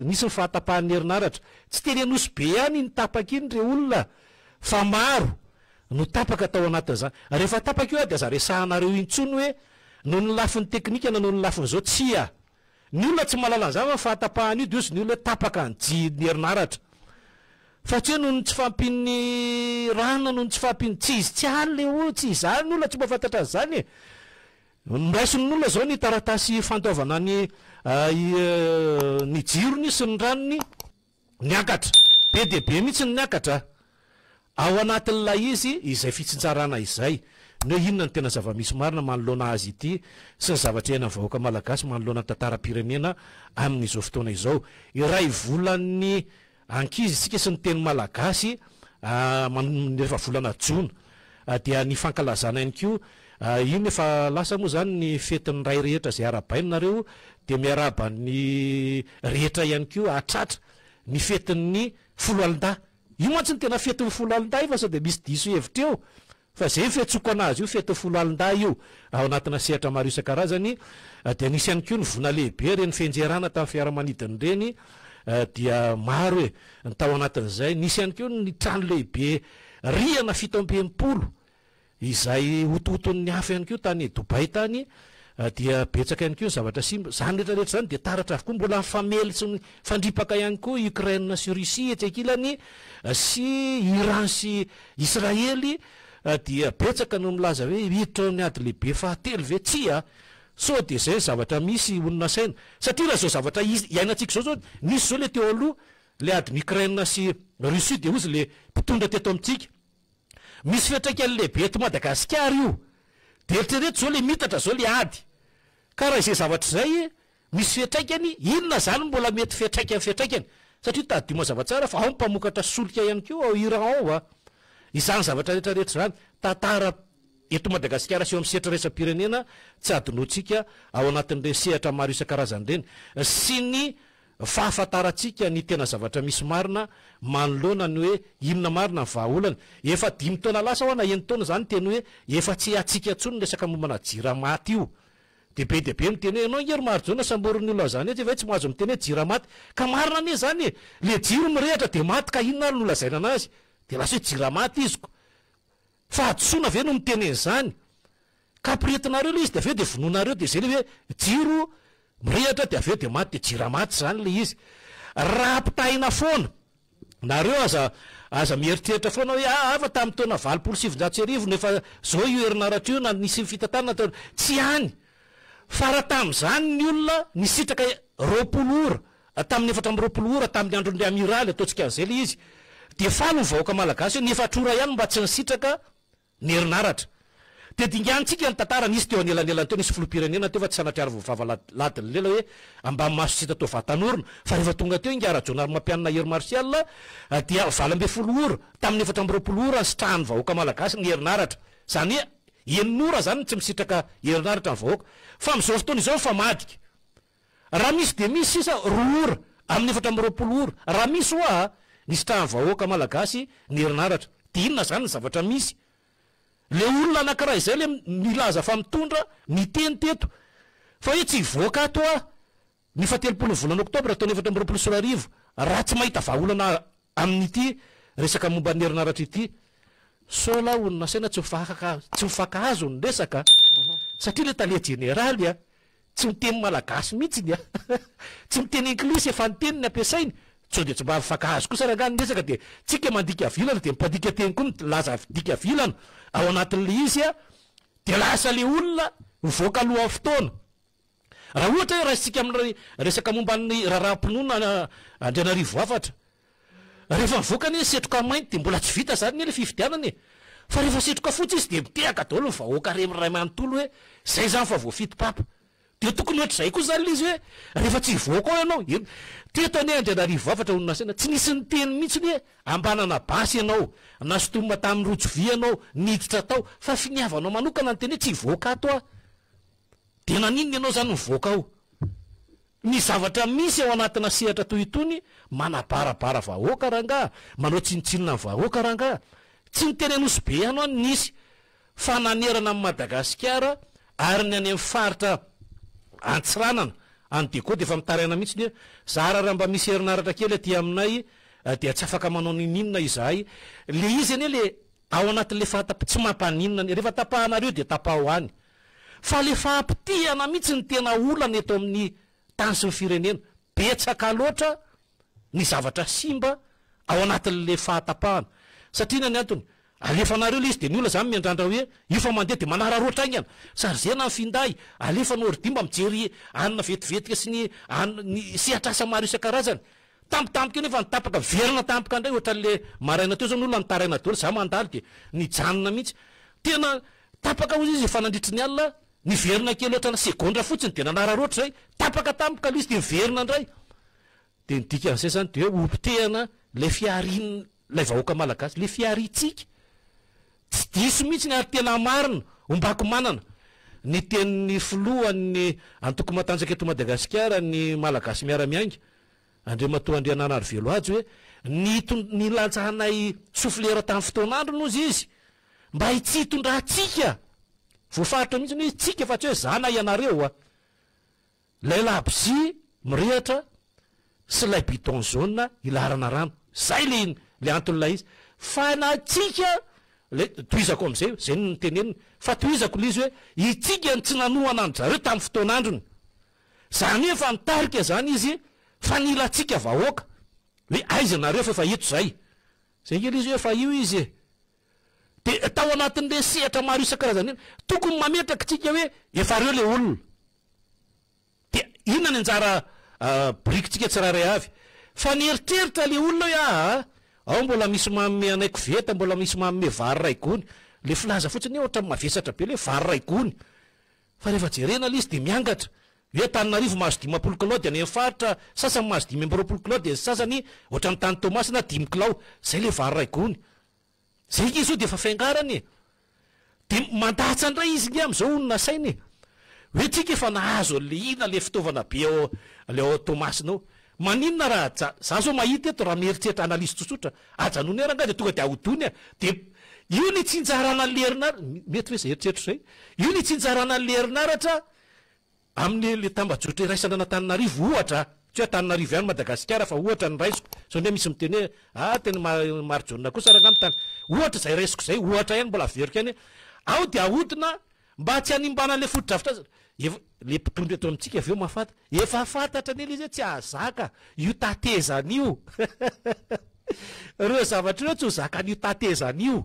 Nisy ny fahatapahan'ny herinaratra. Tsy teny Anosibe ihany iny tapaka iny re olona fa maro no tapaka tao anatin'izany. Rehefa tapaka io dia aza resahanareo intsony hoe noho ny lafiny teknika na noho ny lafin'izao. Tsia! Ny olona tsy mahalala an'izany fa ny fahatapahana io dia hozy ny olona hoe tapaka ny jiro, ny herinaratra. Fa tsy hoe noho ny tsy fahampian'ny rano na noho ny tsy fahampian'ny, tsy izy, tsy any le olona, tsy izany ny olona tsy mahafantatra an'izany e! Noraisin'ny olona izao ny taratasy fandoavana ny ny jirony sy ny ranony niakatra. Be dia be mihitsy ny niakatra ao anatin'ilay izy izay fitsinjarana izay. Ny hoe inona no tena zava-misy marina manoloana azy ity sy ny zavatra iainan'ny vahoaka malagasy manoloana ny tantaram-pirenena amin'izao fotoana izao. Iray volan'ny Ankizy isika sy ny teny malagasy rehefa volana jona dia ny fankalazana ihany koa iny efa lasa moa zany ny fetin'ny ray rehetra izay arahabaina nareo dia miarahaba ny rehetra ihany koa hahatratra ny fetin'ny foloalindahy io mantsy ny tena fetin'ny foloalindahy io fa sao dia misy diso hevitra eo Fa izay ny fiantsoako anazy io, fety foloalindahy io, ao anatina sehatra maro isan-karazany, dia nisy ihany koa ny voina lehibe, ireny fianjerana tamin'ny fiaramanidina ireny dia maro e, ny tao anatin'izay, nisy ihany koa ny trano lehibe rihana 67 izay hotohoton'ny afo ihany koa tany Dubaï tany, dia betsaka ihany koa ny zavatra simba, izany rehetra rehetra izany dia taratra avokoa, mbola mifamely sy mifandripaka ihany koa Ukraine sy Russie etsy ankilany sy Iran sy Israely dia betsaka no milaza hoe hiditra ao amin'ny ady lehibe fahatelo ve? Tsia! Sao dia izay ny zavatra misy honina saina? Satria raha izao zavatra iainantsika izao izao, nisy izao ilay teo aloha, ilay adin'i Ukraine sy Russie dia hozy ilay mpitondra teto amintsika. Misy fiantraikany lehibe eto Madagasikara io. Dia eritrereto izao ilay mitatra izao ilay ady. Ka raha izay zavatra izay Misy fiantraikany, inona izany no mbola mety fiantraikany fiantraikany? Satria tadidio mazava tsara fa ao ny mpamokatra solika ihany koa ao Iran ao a! Izany zavatra rehetra rehetra izany, tantara eto Madagasikara sy eo amin'ny sehatra iraisam-pirenena tsy adinointsika ao anatin'ireny sehatra maro isan-karazany ireny sy ny fahafantarantsika ny tena zavatra misy marina manoloana ny hoe inona marina ny vahaolana. Efa dimy taona lasa hoa na enin-taona izany teny hoe efa tsy hatsiaka intsony ny resaka mombana jirama ity io. Dia be dia be miteny hoe ianao ange ry Marijaona samborin'ny olona zany etsy fa tsy mahazo miteny hoe jira maty. Ka marina anie zany e! Le jiro mirehatra dia maty ka inona ary no lazaina anazy? Dia lasa hoe jira maty izy ko. Fahadisoana ve no miteny an'izany? Ka ampiretinareo le izy dia avy eo dia vonoinareo dia zay le hoe jiro mirehatra dia avy eo dia maty dia jira maty zany le izy. Raha ampitahaina foana Nareo aza aza mieritreritra foana hoe aa fa tamin'ny taona 1980 no efa zao io herinaratra io na nisy fitantanana tao, tsy any fa raha tamin'izany ny olona nisitraka 20 ora tamin'ny 24 ora tamin'ny andron'ny amiraly ataontsika an'izay ilay izy dia faly ny vahoaka malagasy hoe ny efatra ora ihany mba tsy nisitraka ny herinaratra. Dia dinganintsika ny tantara, nisy teo anelanelany teo, nisy filoham-pirenena teo fa tsy sanatria ary voavava ladin'ny lela hoe ambany maso tsy hita toa vatan'orona, fa rehefa tonga teo ingahy Rajaonarimampianina Hery Martial dia 18 ora, tamin'ny 24 ora nisitrahan'ny vahoaka malagasy ny herinaratra. Izany hoe enina ora izany no tsy misitraka herinaratra ny vahoaka. Fa amin'izao fotoana izao mifamadika. Raha misy dia misy sisa roa ora amin'ny 24 ora raha misy hoa nisitrahan'ny vahoaka malagasy ny herinaratra. Dia inona izany ny zavatra misy? Le olona anakiray izay le milaza fa mitondra niteny teto fa hoe tsy hivoaka ato aho ny fahatelopolo ny volana oktobra taona 2024 raha tsy mahita vahaolana amin'ity resaka momba ny herinaratra ity. Sao lahy olona saina tsy mifankahazo ny resaka satria le tale jeneraly a! Tsy miteny malagasy mihitsiny a! Tsy miteny englisy efa ny teniny ampiasainy, sao dia tsy mba mifankahazo kosa rangahy ny resaka dia tsika mandika vilana dia ny mpandika teny koa milaza dika vilana ao anatin'ilay izy a! Dia lasa ilay olona mivoaka alohan'ny fotoana. Raha ohatra hoe raisintsika amin'ny resaka momba ny raharaham-pinoana Andrianarivo hafatra, Rehefa mivoaka anie ny setroka mainty dia mbola tsy vita zany anie le fifidianana e! Fa rehefa setroka fotsy izy dia mitehaka daholo ny vahoaka re ray manontolo hoe zay zany fa voafidy papa. Dia tokony ohatr'izay koa zany le izy hoe rehefa tsy hivoaka ao ianao, eny, teto anie Andrianarivo hafatra ho nasaina, tsy nisy niteny mihitsy hoe ambanana basy ianao, na sintomina tamin'ny rojo vy ianao niditra tao, fa finiavanao manokana niteny hoe tsy hivoaka ato aho. Dia naninona ianao zany nivoaka ao? Ny zavatra misy ao anatina sehatra toy itony, manabarabara vahoaka rangaha, manao tsinontsinona ny vahoaka rangaha. Tsy ny teny Anosibe ihany ho'a no nisy, fa nanerana an'i Madagasikara ary ny any amin'ny faritra Antsiranana. Any Diego dia efa mitaraina mihitsy ny hoe zara raha mba misy herinaratra kely aty aminay dia tsy afaka manao n'inon'inona izahay. Le izy anie le ao anatin'le fahatap tsy mampaninona anie. Rehefa tapahanareo dia tapaho any. Fa le fahapotehana mihitsy no tena olana eto amin'ny tany sy ny firenena. Betsaka loatra ny zavatra simba ao anatin'le fahatapahana. Satria inona ny antony? Alefanareo le izy de ny olona zany miandrandra hoe io fa mandeha de manararaotra haingana, chargena ny finday, alefa ny ordi mba mijery anona vetivetika sy ny an ny sehatr'asa maro isan-karazany. Tampotampoka eo nefa ny tapaka, miverina tampoka indray ohatran'le maraina teo zao ny olona nitaraina daholo, za mandalo de nijanona mihitsy. Tena tapaka hozy izy efa nandritry ny alina, niverina kely ohatrana segondra fotsiny de nanararaotra zay, tapaka tampoka le izy de miverina indray. De ny dikan'izay zany de hoe hopotehana le fiharian'ny Ilay vahoaka malagasy, ilay fihariantsika. Tsy diso mihitsy ny ary tena marina, ombako manana. Ny tenin'ny filohan'ny antoko matanjaka eto Madagasikara, ny Malagasy Miara-Miainga, Andriamatoa Andriananarivelo Hajo hoe, ny nilatsahanay soflera tamin'ny fotoan'androny hozy izy, mba tsy hitondrantsika. Voafaritra mihitsy ny hoe tsika fa tsy hoe za na ianareo a. Ilay labozia mirehatra sy ilay bidon jaune hilaharana rano. Zay le le anton'ilay izy. Fa na tsika le tohizako am'zay, zay no noteneniny, fa tohizako le izy hoe itsika no tsy nanohana an-dry zareo tamin'ny fotoan'androny. Zany hoe efa nitarika zany izy fa nila antsika vahoaka hoe aiza nareo fa efa eto zay. Zay nge le izy hoe efa io izy e. Dia tao anatin'ireny sehatra maro isan-karazany ireny, tokony mametraka isika hoe efa ireo ilay olona. Dia inona ny anjara birikintsika tsirairay avy? Fa ny eritreritra ilay olona hoe aa, ao mbola misy manome anay koveta, mbola misy manome vary iray gony. Ilay filaza fotsiny hoe ohatran'ny mavesatra be ilay hoe vary iray gony. Fa rehefa jerena ilay izy dia miangatra. Hoe Antananarivo mahazo 50 kilao dia any amin'ny faritra sasany mahazo 25 kilao dia ny sasany ohatran'ny tany Toamasina dimy kilao. Izay ilay vary iray gony. Zay nge zao dia efa fiangarana e! Dia mandatsa indray izy nge amin'izao hono nasaina e! Hoe tsika efa nahazo an'le inona le fitaovana be ao le ao Toamasina ao. Maninona raha aja, za zao mahita eto raha mieritreritra analyse tsotsotra, ajanony eo rangahy dia tonga dia ahodony e! Dia io ny itsinjarana an'le herinaratra, mety ve zay eritreritro zay? Io ny itsinjarana an'le herinaratra Amin'ny le tambajotra iraisana an'Antananarivo ohatra, tsy hoe Antananarivo ihany Madagasikara fa ohatra no raisiko, sao ndray misy miteny hoe ah tena Marijaona kosa rangaha mitany, ohatra izay raisiko izay, ohatra ihany mbola averiko ihany hoe ao dia ahodina mba tsy hanimbana an'ilay fotodrafitrasa, efa le mpitondra eto amintsika avy eo mahafantatra, efa fantatra anie le izy hoe tsy hahazaka io tatezana io, ireo zavatra ireo tsy ho zakan'io tatezana io,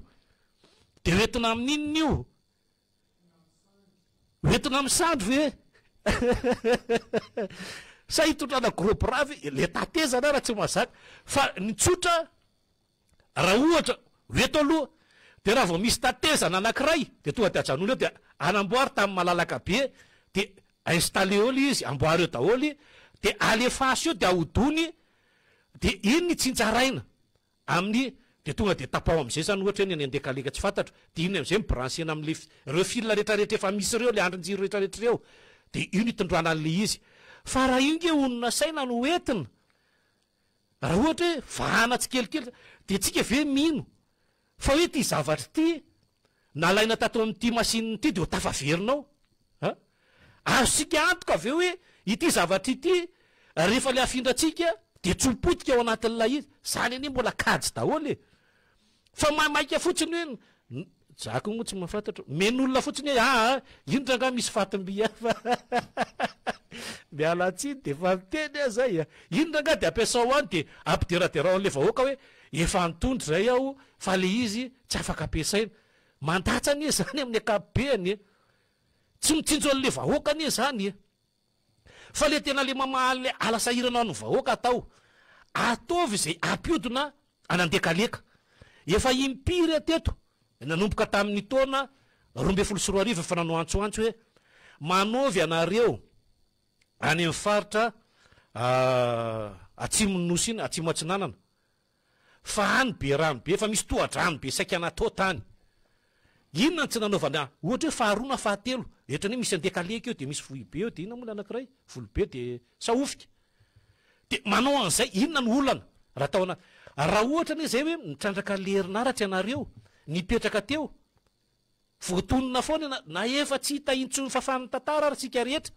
dia hoentina amin'inona io? Hoentina amin'ny sandry ve? Sa hitondrana gros bras ve? Le tatezana ara tsy mahazaka. Fa ny tsotra, raha ohatra ho eto aloha, dia raha vao misy tatezana anankiray, dia tonga dia ajanony eo, dia anamboary tany malalaka be, dia installer eo ilay izy, amboary eo daholo, dia alefaso eo, dia ahodony, dia iny ny tsinjaraina. Amin'ny dia tonga dia tapaho amin'izay izany ohatra hoe ny any Andekaleka tsy fantatro dia iny amin'izay mi-brancher-na amin'ilay ireo fil retraretra efa misy ireo, ilay andrin-jiro retraretra ireo dia io no itondrana an'ilay izy. Fa raha io nge honina saina no entina, raha ohatra hoe vahana tsikelikely dia tsika ve mino fa hoe ity zavatra ity nalaina tato amin'ity machine ity dia ho tafaverina ao? A? Azontsika antoka ve hoe ity zavatra ity rehefa ilay afindrantsika dia tsy ho potika ao anatin'ilay izy? Izany anie mbola kajy daholo e! Fa maimaika fotsiny hoe, za koa moa tsy mahafantatra, omen'olona fotsiny hoe aa, ino rangaha misy fatim-by hafa? Miala tsiny dia efa niteny aho izay a! Ino rangaha dia ampiasao any dia ampideraderao an'ilay vahoaka hoe efa nitondra izay aho fa ilay izy tsy afaka ampiasaina. Mandatsa anie izany amin'ny ankapobeny e! Tsy mitsinjo an'le vahoaka anie zany e! Fa le tena le mamaha an'le ala sahirana an'ny vahoaka atao, ataovy izay hampiodina an'Andekaleka. Efa impiry aho teto, nanomboka tamin'ny taona 2012 efa nanao antsoantso hoe manaovy anareo any amin'ny faritra atsimon'ny Nosy iny, atsimo atsinanana, Fa any be rano be, efa misy tohadrano be saika natao tany. Inona no tsy nanaovana ohatra hoe faharoa na fahatelo? Ohatrany hoe misy Andekaleka eo dia misy Vohibe eo dia inona moa ilay anankiray? Volobe dia Sahofika. Dia manao an'izay, inona no olana raha tao anaty? Raha ohatra anie izay hoe mitrandraka an'ilay herinaratra ianareo, nipetraka teo, voatonona foana ianareo, na efa tsy hita intsony fafan'ny tantara ary isika rehetra.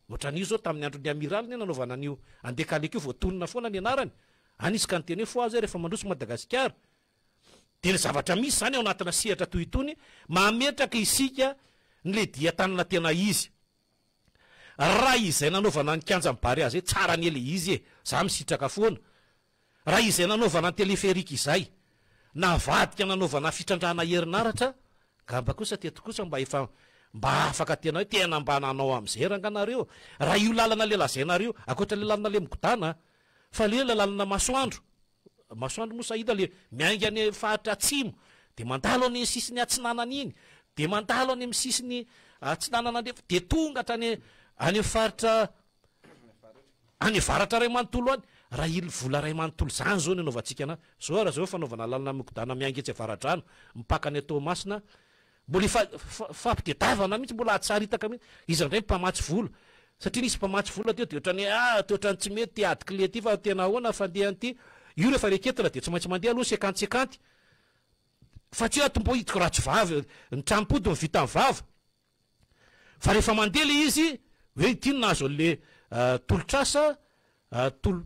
Ohatran'io zao tamin'ny andron'ny Amiraly ne nanaovana an'io Andekaleka io voatonona foana ny anarany. Any izy ka niteny hoe fohaza rehefa mandroso Madagasikara. Dia ny zavatra misy izany ao anatina sehatra toy itony, mametraka isika ny le dian-tanana tena izy. Raha izay nanaovana ny kianjan'i Barea izay, tsara anie le izy e, za misitraka foana. Raha izay nanaovana ny téléphérique izay, navadika nanaovana fitrandrahana herinaratra, ngamba kosa teto kosa mba efa mba afaka tena hoe tena mba nanao amin'izay ranga nareo. Raha io lalana le lazainareo, ankoatra le lalana le migodàna, fa le lalana masoandro, Masoandro moa sahita le miainga any faritra atsimo de mandalo any sisiny atsinanana iny de mandalo any amin'ny sisiny atsinanana andrefa de tonga hatrany any faritra any avaratra ray manontolo any. Raha ily vola ray manontolo zany zao ny anaovantsika ana zao raha zao fanaovana lalana migodana miainga etsy avaradrano mipaka any Toamasina Mbola efa fampitedavana mihitsy, mbola hatsaritaka mihitsy. Iza indray ny mpamatsy vola? Satria nisy mpamatsy vola teo dia ohatran'ny hoe ah, toa ohatran'ny tsy mety ity ady clé ity fa tena ahoana fandehan'ity? Io rehefa reketina dia tsy maintsy mandeha aloha sekanty sekanty. Fa tsy hoe atombohy hidiko ratsy vava, ny tranom-pody no vitan'ny vava. Fa rehefa mandeha ilay izy, hoe ity no nahazo an'ilay tolotr'asa, Tolo,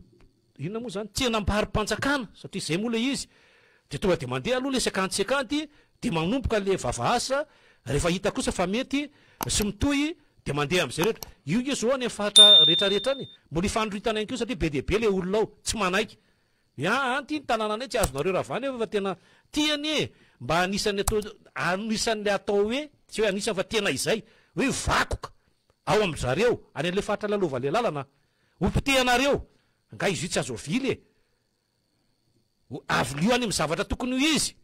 inona moa izany? Tsenam-baro-panjakana, satria izay moa ilay izy. Dia tonga dia mandeha aloha ilay sekanty sekanty, dia manomboka ilay vava asa, rehefa hita kosa fa mety sy mitohy dia mandeha amin'izay rehetra. Io nge zao any amin'ny faritra rehetra rehetra any, mbola ifanoritana ihany koa satria be dia be ilay olona ao, tsy manaiky. Hoe aa ity ny tanànanay tsy azonareo ravana eo fa tena ty anie e, mba anisan'ny atao, anisan'ilay atao hoe, tsy hoe anisan'ny fa tena izay, hoe vakoka ao amin-dry zareo, any amin'ilay faritra lalovan'ilay lalana. Ho potehanareo! Angaha izy io tsy azo avily e! Ho avilio any amin'ny zavatra tokony ho izy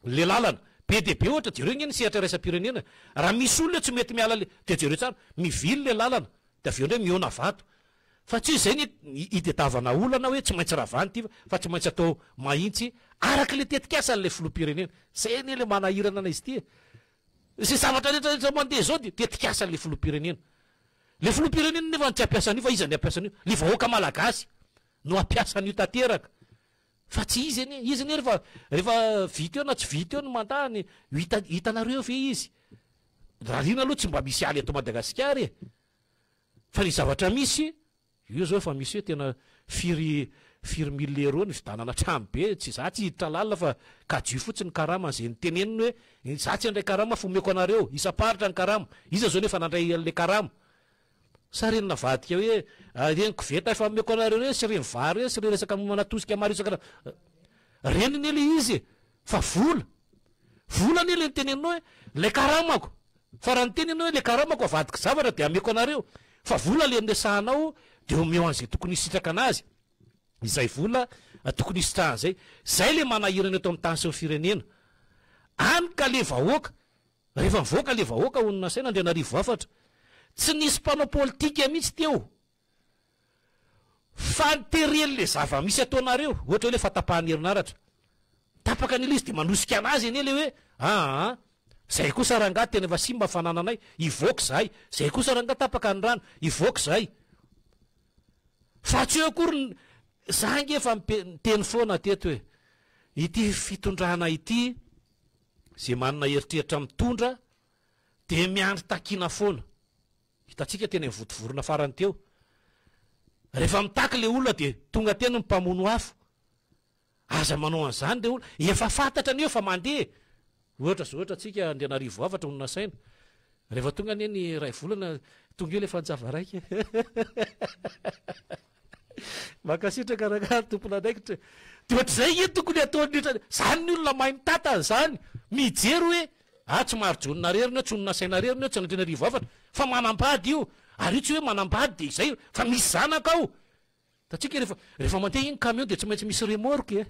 le lalana. Be dia be ohatra, jereo ange ny sehatra iraisam-pirenena, raha misy olona tsy mety miala le, dia jereo tsara, mivily le lalana, dia avy eo indray mihaona vato. Fa tsy hoe izay ny itedavana olana hoe tsy maintsy ravana ity fa tsy maintsy atao mahintsy araka le tetikasan'ilay filoham-pirenena. Izay anie le manahirana an'izy ity e! Izay zavatra rehetra rehetra mandeha izao dia tetikasan'ilay filoham-pirenena. Le filoham-pirenena nefa tsy hampiasa an'io fa iza ny hampiasa an'io? Le vahoaka malagasy no hampiasa an'io tanteraka fa tsy izy anie, izy anie rehefa rehefa vita eo na tsy vita eo ny mandat-ny ho hita hitanareo eo ve izy? Rarina aloha tsy mba misy aly eto Madagasikara e! Fa ny zavatra misy Io zao efa misy hoe tena firy firy mille euros nividanana trano be, tsy za tsy hiditra lalina fa kajio fotsiny ny karamany zay niteneniny hoe za tsy handray karama fa omeko anareo isam-paritra ny karama, iza zao nefa nandray anle karama? Sa reny navadika hoe ireny koveta efa omeko anareo ireny sy ireny vary ireny sy ireny resaka manatosika maro isan-karazany reny anie le izy e! Fa vola! Vola anie le niteneninao hoe ilay karamako! Fa raha niteny ianao hoe ilay karamako avadiko zavatra dia ameko anareo! Fa vola le niresahanao dia omeo an'izay tokony hisitraka anazy izay vola tokony hisitrahany izay! Izay le manahirana eto amin'ny tany sy ny firenena! Any ka le vahoaka! Rehefa mivoaka le vahoaka hono nasaina Andrianarivo hafatra! Tsy nisy mpanao politika mihitsy teo! Fa ny teren'le zava-misy ataonareo, ohatra hoe le fahatapahan'ny herinaratra, tapaka anie le izy de manosika anazy anie le hoe aa zay kosa rangahy tena efa simba ny fanananay, hivoaka izahay, zay kosa rangahy tapaka ny rano, hivoaka izahay. Fa tsy eo akory ny, za ange efa niteny foana teto hoe, ity fitondrana ity, ze manana eritreritra mitondra dia miandry takiana foana. Hitantsika teny amin'ny Vontovorona farany teo. Rehefa mitaky ilay olona dia tonga teny ny mpamono afo. Aza manao an'izany ilay olona. Efa fantatra anie fa mandeha. Ohatra izao ohatra antsika Andrianarivo Avatra no nasaina. Rehefa tonga anie ny iray volana, tonga eo ilay fanjava raika. Mankasitraka rangahy tompon'andraikitra. Dia ohatr'izay nge tokony ataon'ny rehetra. Zany ny olona mahay mitantana zany. Mijery hoe ah tsy marijonina rery ny eo, tsy olona rery ny eo, tsy Andrianarivo Avatra fa manambady io. Ary io tsy hoe manambady dia izay fa misy zanaka ao. Hitantsika rehefa rehefa mandeha iny camion dia tsy maintsy misy remorque e.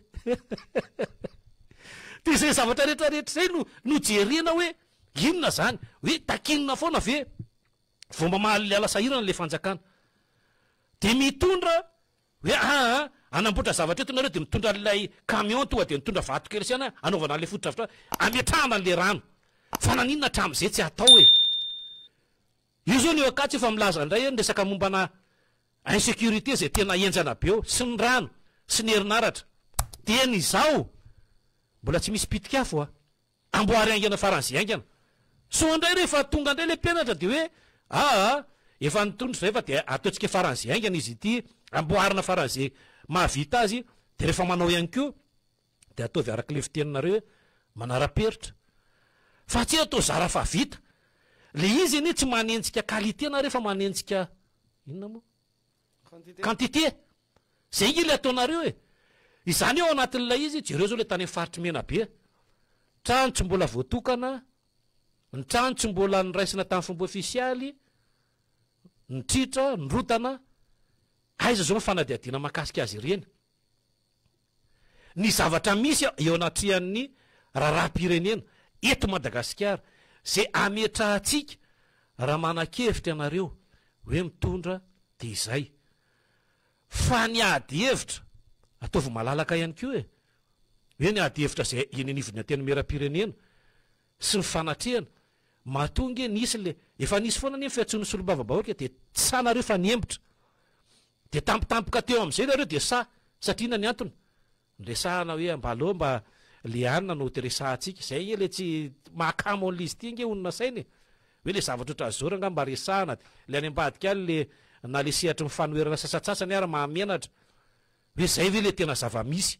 Dia izay zavatra rehetra rehetra izay no no jerena hoe inona zany? Hoe takinina foana ve vao mamaly ala sahirana ilay fanjakana? Dia mitondra hoe aa hanamboatra zavatra eto nareo dia mitondra an'ilay camion tonga dia mitondra vato kely sy ana hanaovana an'ilay fotodrafitrasa hametrahana an'ilay rano. Fa naninona hatramin'izay tsy atao e? Io zao ny eo Ankatso efa milaza indray hoe ny resaka mombana insécurité izay tena henjana be eo sy ny rano sy ny herinaratra. Dia ny izao mbola tsy misy pitik'afo a! Amboary haingana faran'izay haingana. Sao indray rehefa tonga indray ilay mpianatra dia hoe aa! Efa nitondra izay fa dia ataontsika faran'izay haingana izy ity, amboarina faran'izay mahavita azy, dia rehefa manao ihany koa dia ataovy araka ilay fiteninareo hoe manara-peritra. Fa tsy hoe atao zara fa vita. Ilay izy anie tsy manenjika qualité nareo fa manenjika inona moa? Quantité. Zay nge le ataonareo e! Izany ao anatin'ilay izy, jereo zao le tany amin'ny faritry Menabe, trano tsy mbola voatokana, ny trano tsy mbola noraisina tamin'ny fomba ofisialy, ny tritra, ny rodana, aiza zao ny fanadihadiana mahakasika azy ireny? Ny zavatra misy eo anatrehan'ny raharaham-pirenena eto Madagasikara, izay ametrahantsika raha manan-kevitra ianareo hoe mitondra dia izay. Fa ny ady hevitra, ataovy malalaka ihany koa e! Hoe ny ady hevitra izay eny anivon'ny Antenimierampirenena sy ny fanatrehana, matoa nge nisy le, efa nisy foana anie ny fiantsoan'ny solombavambahoaka e, dia tsy sahy nareo fa nihemotra. Dia tampotampoka teo amin'izay nareo dia sahy, satria inona ny antony? Niresahana hoe mba aleo mba le anona no resahantsika, zay nge le tsy mahakamo an'le izy ity nge hono nasaina e! Hoe le zavatra ohatran'izao rangah mba resahana, le any ambadika any le na le sehatry ny fanoherana sasantsasany ary mahamenatra, hoe zay ve le tena zava-misy?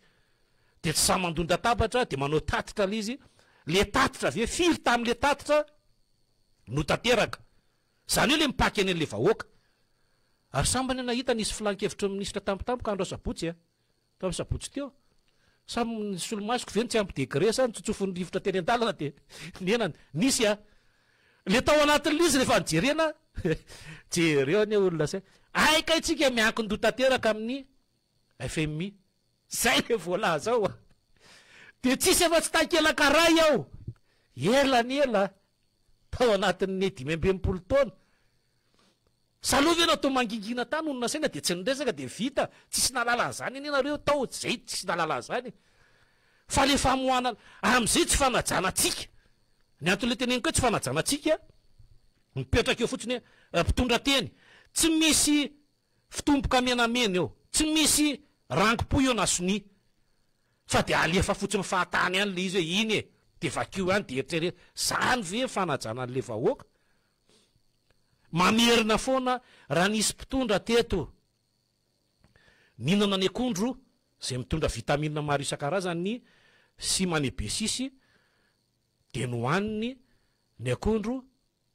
De tsy sahy mandon-databatra de manao tatitra le izy, le tatitra ve firy tamin'le tatitra no tanteraka? Zany hoe le mipaka eny an'le vahoaka. Ary sambany aho nahita nisy filan-kevitry ny minisitra tampotampoka andro asabotsy a! Tamin'ny sabotsy teo, samy ny solomasoko ve no tsy ampy degré sa notsotsofin'ny rivotra teny an-dalana dia nihena ny. Nisy a! Le tao anatin'ilay izy rehefa nojerena, jereo anie olona saina. Hay kay tsika miankin-doha tanteraka amin'ny FMI. Zay le voalaza ao a! Dia tsisy afa-tsy takelaka iray ao. Ela ny ela, tao anatin'ny 65 taona. Sa aloha ve natao mangingina tany no nasaina dia tsy niresaka dia vita, tsisy nahalala an'izany anie nareo tao, zay tsisy nahalala an'izany e. Fa le famoahana am'zay tsy fanajana antsika, ny anton'le teneniko hoe tsy fanajana antsika, mipetraka eo fotsiny hoe mpitondra teny, tsy misy fitomboka menamena eo, tsy misy rango-pohy eo na sonia, fa dia alefa fotsiny fahatany ihany le izy hoe iny e, dia vakio ihany dia eritrereto, zany ve fanajana an'le vahoaka? Mamerina foana raha nisy mpitondra teto nihinana ny akondro izay mitondra vitamine maro isan-karazany sy manebesisy dia nohaniny ny akondro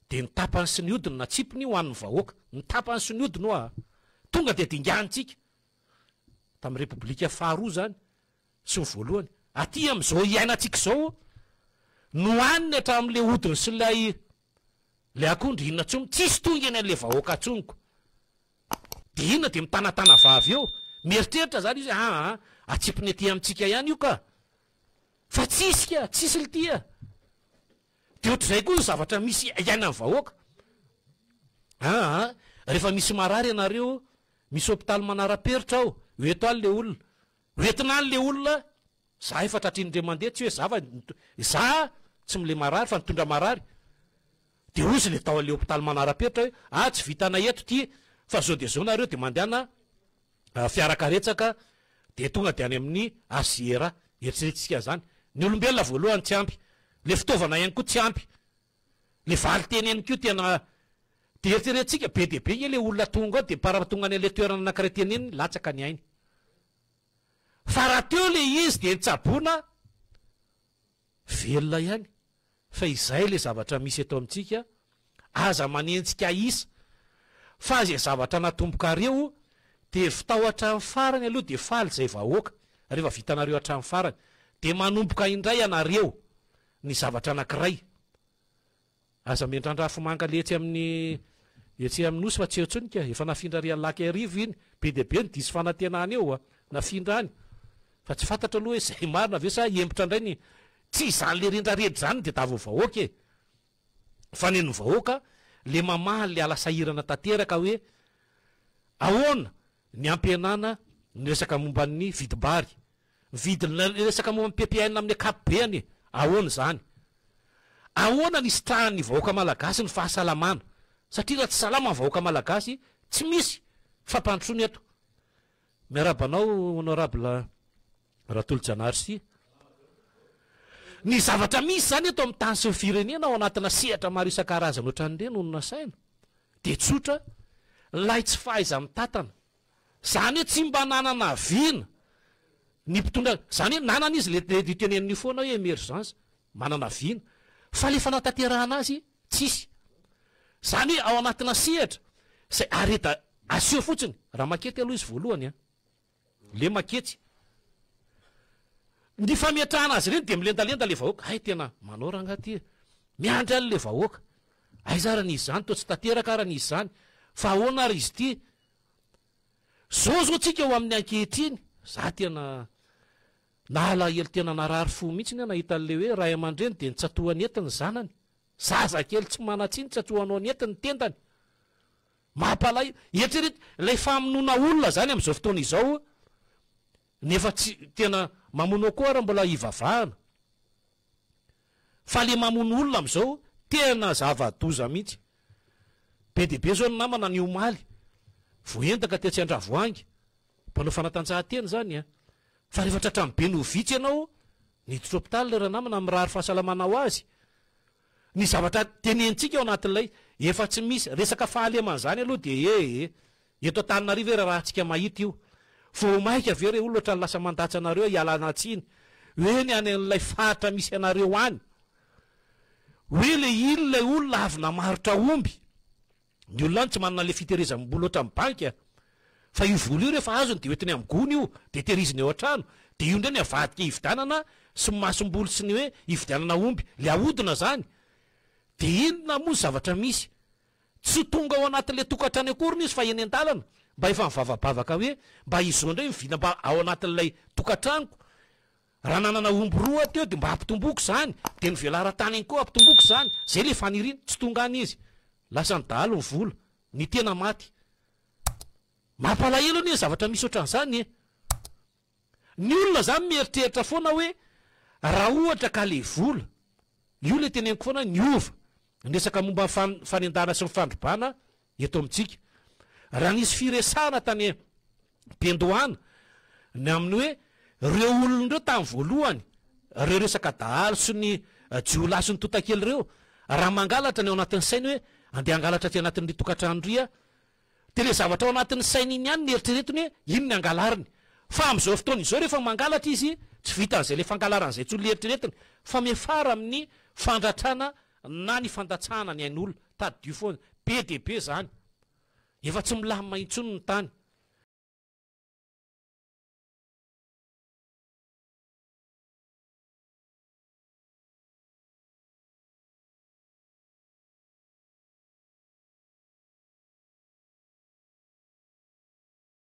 dia ny tapany sy ny hodiny natsipiny ho an'ny vahoaka, ny tapany sy ny hodiny hoa tonga dia dinganintsika tamin'ny repoblika faharoa izany sy ny voalohany. Aty amin'izao iainantsika izao nohaniny hatramin'ilay hodiny sy ilay Le akondro inona tsony tsisy tonga eny anle vahoaka tsony ko de inona de mitanatana vavy eo mieritreritra zany izy hoe aa atsipiny aty amintsika ihany io ka fa tsisy ka tsisy lty a de ohatr'izay koa ny zavatra misy iainan'ny vahoaka aa rehefa misy marary ianareo misy hopitaly manara-peritra ao ho eto any le olona ho entina any le olona Za efa tratry ny indray mandeha tsy hoe za fa za tsy mle marary fa nitondra marary de ozy le tao ale hopitaly manarapetra hoe ah tsy vitanay eto ty fa zao de zao nareo de mandehana fiara karetsaka de tonga de any amin'ny HJRA eritreretintsika an'zany ny olombelona voalohany tsy ampy le fitaovana ihany koa tsy ampy le valinteny ihany koa tena de eritreretintsika be dia be nge le olona tonga ao de par tonga any ale toerana anakiray teneniny latsaka ny ainy Fa raha teo le izy dia nitsaboana velona ihany. Fa izay le zavatra misy eto amintsika, aza manenjika isa fa izay zavatra natombokareo dia vitao hatramin'ny farany aloha dia faly izay vahoaka rehefa vitanareo hatramin'ny farany dia manomboka indray ianareo ny zavatra anankiray. Aza miandrandra afomanga le etsy amin'ny etsy amin'ny nosy fa tsy eo intsony ka, efa nafindra ary Lac Iarivo iny, be dia be ny diso fanantenana eo a, nafindra any, fa tsy fantatra aloha hoe izay marina ve sa hiembotra indray ny, tsy izany le rendrarendra izany no tadiavin'ny vahoaka e, fa ny an'ny vahoaka le mamaly le ala sahirana tanteraka hoe ahoana ny hampihenana ny resaka momba ny vidim-bary, Vidina resaka momba ny ppn amin'ny ankapobeny e! Ahoana izany? Ahoana ny hisitrahan'ny vahoaka malagasy ny fahasalamana? Satria raha tsy salama ny vahoaka malagasy, tsy misy fampandrosoana eto. Miarahaba anao Honorable Ratolojanahary sy. Ny zavatra misy izany eto amin'ny tany sy ny firenena ao anatina sehatra maro isan-karazany ohatran'ireny no nasaina. Dia tsotra, ilay tsy fahaiza-mitantana. Izany hoe tsy mba nanana vina ny mpitondra, izany hoe nanana izy le le teneniny io foana hoe emergence, manana vina, fa le fanatanterahana azy tsisy. Izany hoe ao anatina sehatra izay areda aseho fotsiny, raha makety aloha izy voalohany an, le maketsy. Ny fametrahana azy ireny dia milendalenda le vahoaka, hay tena manao rangaha ty e, miandry any le vahoaka, aiza ary ny izy izany, toa tsy tanteraka ary ny izy izany, fa ahoana ary izy ity? Zao zao tsika ho amin'ny ankehitriny, za tena nalahelo tena narary fo mihitsiny aho nahita an'le hoe ray aman-dreny dia nitsatohany ety ny zanany, zazakely tsy manan-tsiny tsatsohanao ny ety ny tendany. Mampalahelo, eritrereto ilay famonoana olona zany amin'izao fotoana izao nefa tsy tena mamono akoho ary mbola hivavahana. Fa le mamono olona amizao tena zava-doza mihitsy. Be dia be zao ny namana ny omaly voaendaka tetsy Andravoahangy, mpanao fanatanjahantena zany an! Fa rehefa tratran'ny be noho vitsy ianao, niditra hopitaly le ranamana mirary fahasalamana ho azy. Ny zavatra tenenintsika ao anatin'ilay efa tsy misy resaka fahalemana zany aloha dia ee. Eto Antananarivo ve rarahantsika mahita io? Vao maika ve re olona ohatran'ny lasa mandatsa anareo hialana tsiny hoe ny any an'ilay faritra misy anareo any hoe le iny ilay olona avy namarotra omby ny olona any tsy manana le fitehirizam-bola ohatran'ny banky a! Fa io vola io rehefa azony dia hoentiny amin'ny gony io dia tehiriziny ao an-trano dia io indray ny avadika hividianana sy masomboly sy ny hoe hividianana omby le ahodina zany dia inona moa ny zavatra misy Tsy tonga ao anatin'ilay tokantrano akoriny izy fa eny an-dalana, mba efa mivavabavaka hoe mba izao indray ny vina mba ao anatin'ilay tokantranoko, raha nanana omby roa aho teo dia mba hampitomboiko izany, dia ny velaran-tany ihany koa hampitomboiko izany, izay ilay faniriana, tsy tonga any izy, lasan'ny dahalo ny vola, ny tena maty. Mampalahelo anie ny zavatra misy ohatran'izany e! Ny olona zany mieritreritra foana hoe raha ohatra ka le vola, io le teneniko foana hoe niova ny resaka momba ny fanendahana sy ny fandrobana eto amintsika. Raha nisy firesahana tany am-piandohana ny amin'ny hoe ireo olona ireo tamin'ny voalohany, ireo resaka dahalo sy ny jiolahy sy ny tontakely ireo, raha mangalatra ny ao anatin'ny sainy hoe andeha hangalatra aty anatin'ry tokantrano ry aho, Dia ilay zavatra ao anatin'ny sainy iny ihany no eritreretiny hoe iny ny angalariny. Fa amin'izao fotoana izao rehefa mangalatra izy, tsy vitan'izay ilay fangalarana izay intsony ilay eritreretiny, fa miafara amin'ny fandratrana na ny fandatsahana ny ain'olona. Tadidio foana, be dia be izany. Efa tsy milamina intsony ny tany.